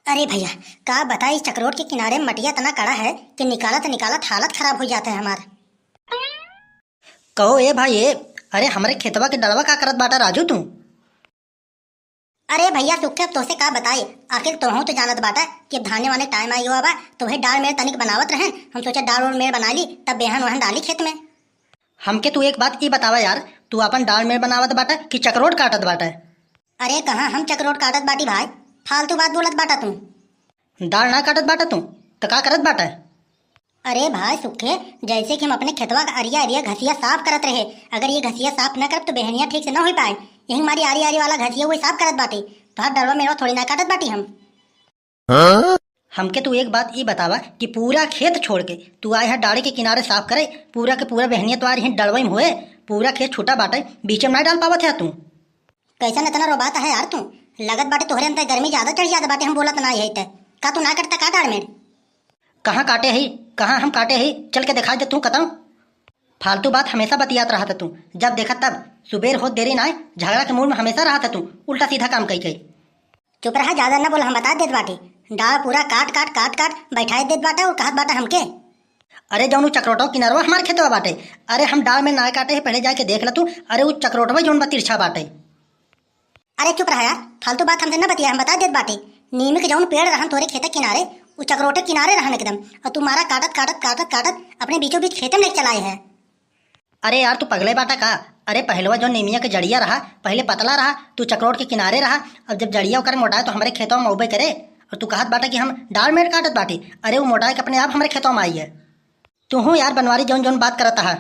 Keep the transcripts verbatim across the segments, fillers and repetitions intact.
अरे भइया, का बताई, चकरोट के किनारे मटिया तना कड़ा है कि निकालत निकालत हालत खराब होइ जात है हमार। कहो ए भाई ए, अरे हमरे खेतवा के डलवा का करत बाटा राजू तू? अरे भइया सुखे, अब तोहसे का बताई, आखिर तोहू तो जानत बाटा कि अब धाने वाने टाइम आइ गवा बा, तो वही डाड़ मेड़ तनिक बनावत रहेन। हम सोचे डाड़ ओड़ मेड़ बनाइ ली, तब बेहन वहन डाली खेत में। हमके तू एक बात ई बतावा यार, तू आपन डाड़ मेड़ बनावत बाटा कि चकरोट काटत बाटा? अरे कहाँ हम चकरोट काटत बाटी भाई, फालतू बात बोलत बाटा तू। डाड़ ना काटत बाटा तू, त का करत बाटा? अरे भाई सुखे, जैसे कि हम अपने खेतवा का अरिया अरिया घसिया साफ करत रहे, अगर ये घसिया साफ न करब तो बेहनिया ठीक से न होइ पाए। यही मारी आरी आरी वाला घसिया वही साफ करत बाटी, तोहार डरवा मेरवा थोड़ी ना काटत बाटी हम। हमके तू एक बात ई बतावा कि पूरा खेत छोड़ के तू आए है डाड़े के किनारे साफ करे, पूरा के पूरा बेहनिया तोहार यहीं डड़वई में होए, पूरा खेत छूटा बाटे, बीचे में ना डाल पावत है तू। कैसन इतना रोबात है यार तू? लगत बाटे तोहरे अंदर गर्मी ज्यादा चढ़ जात बाटे, हम बोलत ना है त। का तू ना कटता का डाड़ मेड़? कहाँ काटे ही, कहाँ हम काटे ही, चल के दिखाइ दे तू कतौ। फालतू बात हमेशा बतियात रहत तू, जब देखा तब। सुबेर होत देरी नाय, झगड़ा के मूड में हमेशा रहत तू, उल्टा सीधा काम कई कई। चुप रहा, ज्यादा न बोल, हम बता देत बाटी। डाड़ पूरा काट काट काट काट बैठाइ देत बाटा और कहत बाटा हमके। अरे जौन उ चकरोटवा किनारवा हमार खेतवा बाटे, अरे हम डाड़ में ना काटे है, पहले जाके देख ल तू। अरे उ चकरोटवा जौन बा तिरछा बाटे। अरे चुप रहा यार, फालतू बात हमसे न बतिया, हम बता देत बाटे। नीम के जौन पेड़ रहन तोरे खेत किनारे, उ चकरोटे किनारे रहन एकदम, और तू मारा काटत काटत काटत काटत अपने बीचों बीच खेते में लेके चलाए है। अरे यार, तू पगले बाटा का? अरे, पहलवा जौन नीमिया के जड़िया रहा, पहले पतला रहा, तू चकरोट के किनारे रहा। अब जब जड़िया ओकर मोटाए, तो हमरे खेतवा में अउबे करे, और तू कहत बाटा कि हम डाड़ मेड़ काटत बाटी। अरे, उ मोटाए के अपने आप हमरे खेतवा में आई है। तू हूँ यार बनवारी, जौन जौन बात करत हा।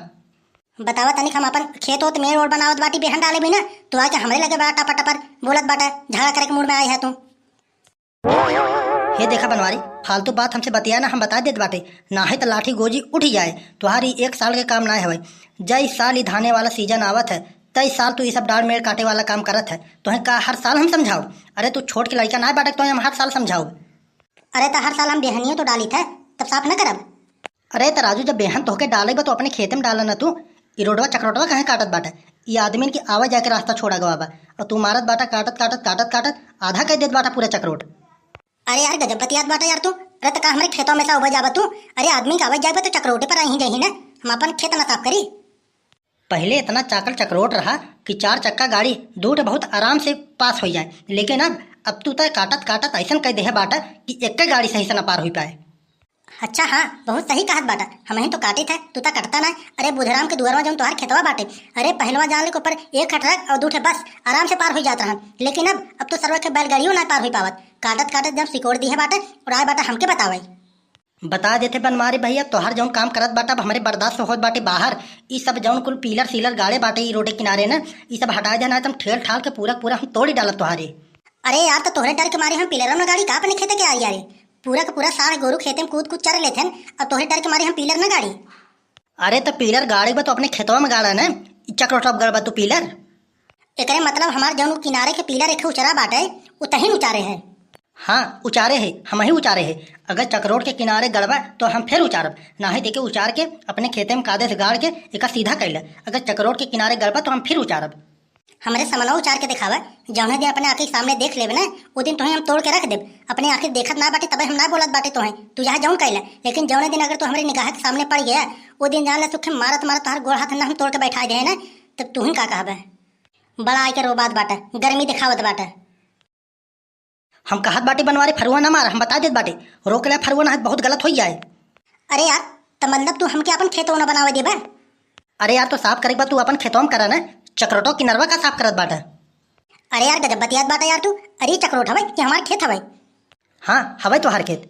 बतावा तनिक, हम अपन खेत ओत मेड़ ओड़ बनावत बाटी, बेहन डाले भी ना, तू आके हमरे लगे बड़ा टपर टपर बोलत बाटा, झगड़ा करे के मूड में आई है तू। हे देखा बनवारी, फालतू बात हमसे बतिया ना, हम बता देत बाटे, नाहीं त लाठी गोजी उठ जाए। तुहार ई एक साल के काम ना हवे। जई साल ई धाने वाला सीजन आवत है, तई साल तू ई सब डाड़ मेड़ काटे वाला काम करत है। तोहे का हर साल हम समझाओ? अरे तू छोट के लड़का ना बाटे, तोहे हम हर साल समझाओ। अरे त हर साल हम बेहनियो तो डाली थे, तब साफ न करब? अरे त राजू, जब बेहन तोहके डाले बा तो अपने खेते में डाला ना तू। ई रोडवा चकरोटवा काहे काटत बाटे? ई आदमीन के आवे जाए के रास्ता छोड़ा गवा बा, और तू मारत बाटा काटत काटत काटत काटत आधा कर देत बाटा पूरा चकरोट। अरे यार, गजब बतियात बाटा यार तू। अरे त का हमरे खेतवा में से उबे जाबा तू? अरे आदमी के आवे जाए बा तो चकरोटे पर आई जाही ना, हम अपन खेत ना साफ करी। पहले इतना चाकल चकरोट रहा कि चार चक्का गाड़ी दू ठे बहुत आराम से पास होइ जाए, लेकिन अब, अब तू तय काटत काटत ऐसन कह देहे बाटा कि एक गाड़ी सही से ना पार होइ पाए। अच्छा हाँ, बहुत सही कहत बाटा। हमहीं तो काटे थे, तू ता कटता ना। अरे बुधराम के दुआरवा जौन तोहार खेतवा बाटे, अरे पहलवा जान ले के ऊपर एक ठे ट्रक और दू ठे बस आराम से पार होइ जात रहन, लेकिन अब, अब तो सरवा के बैलगाड़ियों ना पार होइ पावत। काटत काटत जब सिकोड़ दिहे बाटे और आए बाटा हमके बतावे। बता देते बनवारी भैया, तोहार जौन काम करत बाटा, अब हमरे बर्दाश्त से होत बाटे बाहर। ई सब जौन कुल पीलर सीलर गाड़े बाटे ई रोडे किनारे न, ई सब हटा दे, ना त हम ठेल ठाल के पूरा पूरा हम तोड़ी डालब तोहारे। अरे यार, तो तोहरे डर के मारे हम पीलर न गाड़ी का अपने खेते के आरी आरी? पूरा के पूरा साढ़ गोरू खेते में कूद कूद चर लेथेन, अब तोहरे डर के मारे हम पीलर न गाड़ी। अरे त पीलर गाड़े बा तो अपने खेतवा में गाड़ा न, ई चकरोटवा गड़बा तू पीलर। एकरे मतलब हमार जौन उ किनारे के पीलर एक उचरा बाटे, उ तहिन उचारे है। हाँ, उचारे है, हमही उचारे है। अगर चकरोट के किनारे गड़बा तो हम फिर उचारब, नाहीं देके उचार के अपने खेते में कादे से गाड़ के एका सीधा कैले। अगर चकरोट के किनारे गड़बा तो हम फिर उचारब। हमरे समनवा उचार के देखावा, जौने दिन अपने आँखी के सामने देख लेबे ना, उ दिन तोहे हम तोड़ के रख देब। अपने आँखी देखत ना बाटे तबे हम ना बोलत बाटे तोहे, तू जहाँ जौन कैले, लेकिन जौने दिन अगर तू हमरे निगाह के सामने पड़ गया, उ दिन जान ले सुखे मारत मारत तोहार गोड़ हाथ ना हम तोड़ के बैठा दे ना, तब तू ही का कहबे? बड़ा आइके रोबात बाटे, गर्मी देखावत बाटे। हम कहत बाटी बनवारी फरुआ ना मार, हम बता देत बाटी, रोक ले फरुआ ना, बहुत गलत होइ जाए। अरे यार, त मतलब तू हमके अपन खेतवा ना बनावे देबे? अरे यार, तो साफ करे के बाद तू अपन खेतवा में करा ना, चकरोटो किनरवा का साफ करत बाटे। अरे यार, गजब बतियात बाटे यार तू। अरे चकरोट हवे कि हमार खेत हवे? हाँ, हवे तोहार खेत।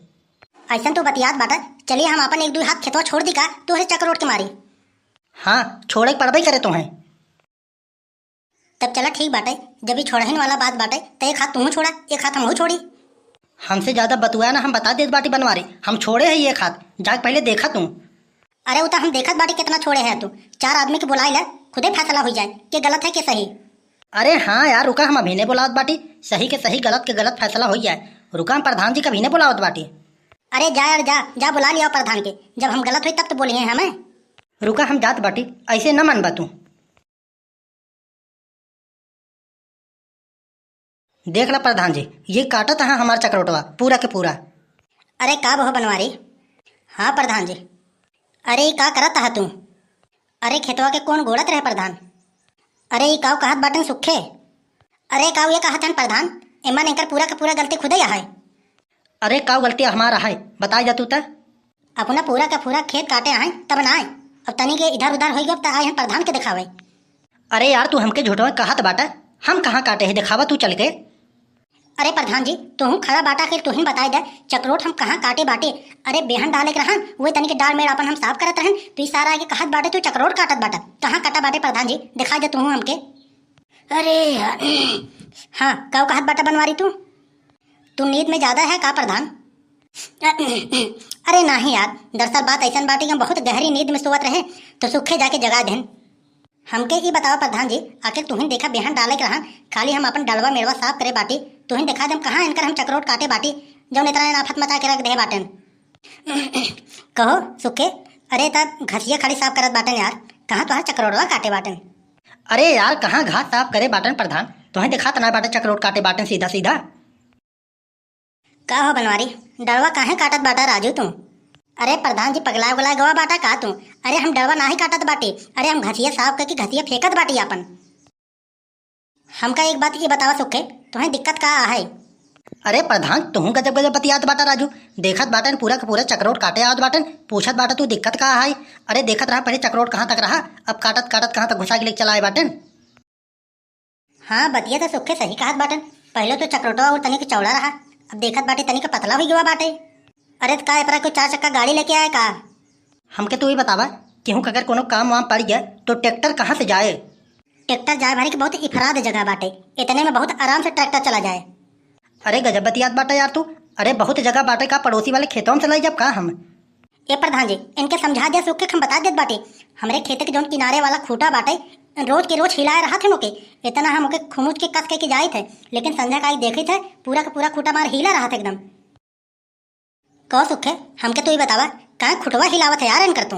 ऐसन तू बतियात बाटे, चलिए हम अपन एक दू हाथ खेतवा छोड़ दी का, तोहरे चकरोट के मारी। हाँ, छोड़े के पड़बे करे तोहे। तब चला ठीक बाटे, जब ई छोड़हिन वाला बात बाटे, त एक हाथ तुहूँ छोड़ा, एक हाथ हमहूँ छोड़ी। हमसे ज्यादा बतुआ ना, हम बता देत बाटी बनवारी, हम छोड़े है एक हाथ, जाके पहले देखा तू। अरे उ त हम देखत बाटी कितना छोड़े है तू, चार आदमी के बुलाई ले, खुदे फैसला हो जाए के गलत है के सही। अरे हाँ यार रुका, हम अभी ने बुलावत बाटी, सही के सही, गलत के गलत फैसला हो जाए। रुका, हम प्रधान जी का अभी ने बुलावत बाटी। अरे जा यार जा, जा बुला लिया प्रधान के, जब हम गलत हुई तब तो बोली है हमें। रुका, हम जात बाटी, ऐसे न मनबा तू। देख ला प्रधान जी, ये काटत है हमार चकरोटवा पूरा के पूरा। अरे का बहो बनवारी? हाँ प्रधान जी। अरे ई का करत है तू? अरे खेतवा के कौन गोड़त रहे प्रधान? अरे ई काऊ कहत बाटन सुखे? अरे काऊ ये कहत हन प्रधान, एमन एकर पूरा के पूरा गलती खुदे है। अरे काऊ गलती हमार है, बताई जा तू त। अपना पूरा का पूरा खेत काटे आए तब ना आए, अब तनी के इधर उधर होई गब त आए हम प्रधान के दिखावे। अरे यार तू हमके झूठवा कहत बाटा, हम कहाँ काटे है, दिखावा तू चल के। अरे प्रधान जी, तोहू खड़ा बाटा, आखिर तोहिन बताई दे, चकरोट हम कहाँ काटे बाटे? अरे बेहन डाले के रहन, वही तनी के डार मेड़ अपन हम साफ करत रहन, तो ई सारा आके कहत बाटे तू चकरोट काटत बाटा। कहाँ काटा बाटे प्रधान जी, दिखाई दे तोहू हमके। अरे यार, हाँ, काऊ कहत बाटा बनवारी तू? तू नींद में ज्यादा है का प्रधान? अरे नाही यार, दरअसल बात ऐसन बाटे कि हम बहुत गहरी नींद में सोवत रहे, तो सुखे जाके जगा देन। हमके ई बतावा प्रधान जी, आखिर तुहिन देखा बेहन डाले के रहन, खाली हम अपन डलवा मेड़वा साफ करे बाटी, तुहिन देखा दे हम कहाँ इनकर हम चकरोट काटे बाटी, जौन इतना आफत मचा के रख दे बाटन। कहो सुखे, अरे ता घसिया खाली साफ करत बाटन यार, कहाँ तोहार चकरोटवा काटे बाटन? अरे यार कहाँ घास साफ करे बाटन प्रधान, तुहें देखात ना बाटे चकरोट काटे बाटन सीधा सीधा। का हो बनवारी, डलवा काहे काटत बाटा राजू तू? अरे प्रधान जी, पगला उगला गवा बाटा का तू? अरे हम डलवा नाही काटत बाटी, अरे हम घसिया साफ करके घसिया फेंकत बाटी आपन। हमका एक बात ये बतावा सुखे, तुहें दिक्कत का आहे? अरे प्रधान, तुहूँ गजब गजब बतियात बाटा राजू। देखत बाटन पूरा के पूरा चकरोट काटे आवत बाटन, पूछत बाटा तू दिक्कत का आहे? अरे देखत रहा पहले चकरोट कहाँ तक रहा, अब काटत काटत कहाँ तक घुसा के लेके चला आए बाटन। हाँ, बतिया तो सुखे सही कहत बाटन। पहले तो चकरोटवा और तनिक चौड़ा रहा, अब देखत बाटे तनिक पतला हो गवा बाटे। अरे त का ए पर कोई चार चक्का गाड़ी लेके आए का? हमके तू ही बतावा, केहू के अगर कोनो काम वाम पड़ गया तो ट्रैक्टर कहाँ से जाए? ट्रैक्टर जाए भरे के बहुत इफराद जगह बाटे, इतने में बहुत आराम से ट्रैक्टर चला जाए। अरे गजब बतियात बाटा यार तू। अरे बहुत जगह बाटे, का पड़ोसी वाले खेतों से ले जब का हम? ए प्रधान जी, इनके समझा दिया सुखे, हम बता देत बाटे। हमरे खेत के जौन किनारे वाला खूटा बाटे, रोज के रोज हिलाए रहत है ओके। इतना हम ओके खुमुच के कस के, के जाइत है, लेकिन संझा का आई देखित है, पूरा का पूरा खूटा मार हिला रहत है एकदम। कहो सुखे, हमके तू ही बतावा, काहे खुटवा हिलावत है यार इनकर तू?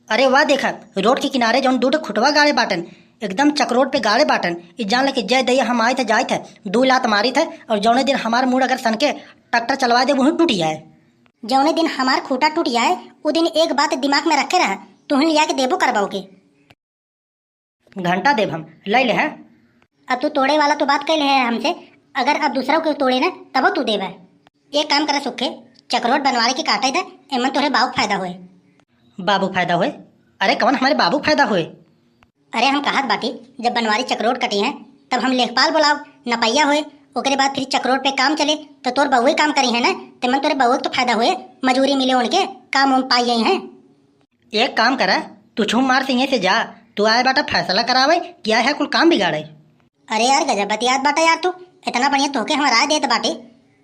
अरे वाह, देखा रोड के किनारे जौन दू ठो खुटवा गाड़े बाटन, एकदम चकरोट पे गाड़े बाटन। ई जान ले कि जय दैया हम आइत है जाइत है, दू लात मारित है, और जौने दिन हमार मूड अगर सनके, ट्रैक्टर चलवा दे, वहीं टूट जाए। जौने दिन हमार खूटा टूट जाए, उ दिन एक बात दिमाग में रखे रहा, तुहन लिया के देबो करबा ओके। घंटा देब हम, ले ले है। अब तू तोड़े वाला तो बात कह ले है हमसे, अगर अब दूसरा के तोड़े ना तबो तू देबे। एक काम करे सुखे, चकरोट बनवारी के काटे दे, एमन तोहरे बाबू फायदा होए। बाबू फायदा होए? अरे कवन हमारे बाबू फायदा होए? अरे हम कहत बाटी, जब बनवारी चकरोट कटी है तब हम लेखपाल बुलाओ, नपैया होए, ओकरे बाद फिर चकरोट पे काम चले तो तोर बउए काम करी है ना, तेमन तोरे बउए के तो फायदा होए, मजूरी मिले उनके, काम उम पाई जाई है। एक काम करा, तू छू मार सिंह से जा, तू आए बाटा फैसला करावे कि आए है कुल काम बिगाड़े। अरे यार गजब बतियात बाटा यार तू, इतना बढ़िया तोहके हम राय देत बाटे,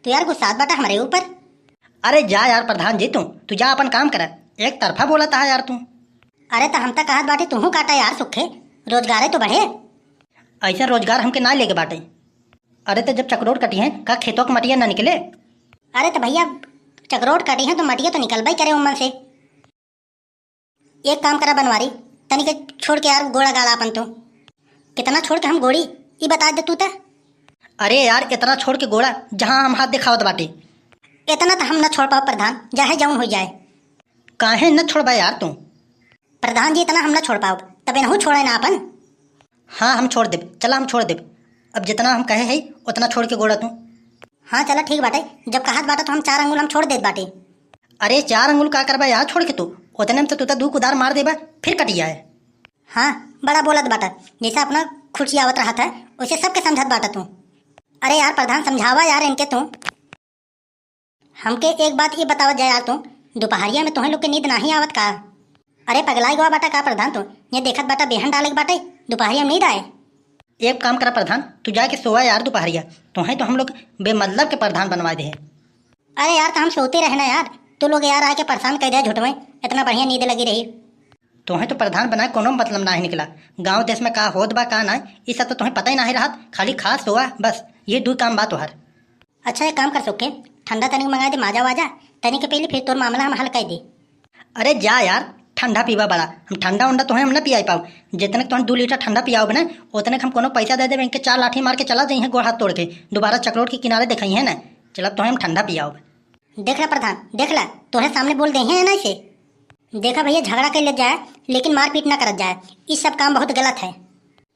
तू यार गुस्सात बाटा हमरे ऊपर। अरे जा यार प्रधान जी तू, तू जा अपन काम करा, एक तरफा बोलत है यार तू। अरे त हम त कहत बाटे तूहू काटा यार सुखे, रोजगारे तो बढ़े। ऐसा रोजगार हमके ना लेके बाटे। अरे त जब चकरोट कटी है का खेतों के मटिया ना निकले? अरे त भैया चकरोट कटी है तो मटिया तो निकलबे करे उमन से। एक काम करा बनवारी, तनिक छोड़ के यार गोड़ा गाला अपन तू। कितना छोड़ के हम गोड़ी, ई बता दे तू त। अरे यार इतना छोड़ के गोड़ा जहाँ हम हाथ दिखावत बाटे। इतना त हम न छोड़ पाओ प्रधान, चाहे जौन हो जाए। काहे न छोड़बा यार तू? प्रधान जी इतना हम न छोड़ पाओ, तबे नहू छोड़े ना अपन। हाँ हम छोड़ देब, चला हम छोड़ देब। अब जितना हम कहे है उतना छोड़ के गोड़ा तू। हाँ चला ठीक बाटे, जब कहत बाटा तो हम चार अंगुल हम छोड़ देत बाटे। अरे चार अंगुल का करबा यार छोड़ के तू, उतने में तो तू तो दू कुदार मार देबा, फिर कट जाए। हाँ बड़ा बोलत बाटा, जैसे अपना खुशियावत रहत है वैसे सबके समझत बाटा तू। अरे यार प्रधान समझावा यार इनके तू। हमके एक बात ये बतावत जा यार तू, दोपहरिया में तोहे लोग के नींद नाही आवत का? अरे पगलाई गवा बाटा का प्रधान तू, ये देखत बाटा बेहन डाले के बाटे, दोपहरिया में नींद आए? एक काम करा प्रधान, तू जाके सोवा यार दोपहरिया, तोहे तो हम लोग बेमतलब के प्रधान बनवा दे। अरे यार तो हम सोते रहे ना यार, तू लोग यार आके परेशान कर दिया झूठ में, इतना बढ़िया नींद लगी रही। तोहे तो प्रधान बनाए कोनो मतलब नाही निकला, गाँव देश में का होत बा का ना, ई सब तो तोहे पता ही नाही रहत, खाली खा सोवा बस, ये दू काम बा तोहर। अच्छा एक काम कर सुखे, ठंडा तनिक मंगा दे माजा वाजा, तनिक पी ले फिर तोर मामला हम हल कर दे। अरे जा यार, ठंडा पीवा बड़ा, हम ठंडा उंडा तोहे हम ना पियाई पाउब। जितने तोहे दू लीटर ठंडा पियाउब ना, उतने हम कोनो पैसा दे देबे, इनके चार लाठी मार के चला जइहें गोड़ हाथ तोड़ के, दोबारा चकरोट के किनारे देखइहें ना। चलब तोहे हम ठंडा पियाउब। देख ला प्रधान, देख ला, तोहे सामने बोल देहे हैं ना इसे। देखा भैया, झगड़ा कर ले जाए, लेकिन मारपीट ना करत जाए, ई सब काम बहुत गलत है।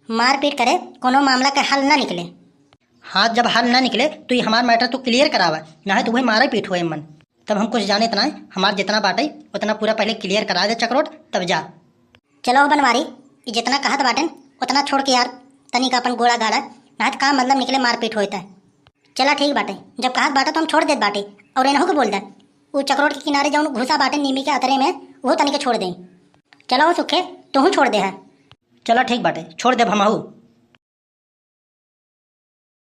मारपीट करे कोनो मामला के हल ना निकले। हाँ, जब हल ना निकले तो ये हमार मैटर तू क्लियर करावा, ना है तो वही मारे पीट हुए मन। तब हम कुछ जाने इतना है, हमार जितना बाटे उतना पूरा पहले क्लियर करा दे चकरोट, तब जा। चलो बनवारी, ई जितना कहत बाटेन उतना छोड़ के यार, तनिक अपन गोड़ा गाड़ा, ना है तो का मतलब निकले मारपीट होए त। चला ठीक बाटे, जब कहत बाटे तो हम छोड़ देत बाटे, और एनहू के बोल दे, उ चकरोट के किनारे जौन घुसा बाटे नीमी के अतरे में, उहो तनिक छोड़ दे। चलो सुखे, तोहू छोड़ दे है। चला ठीक बाटे, छोड़ देब हमहू।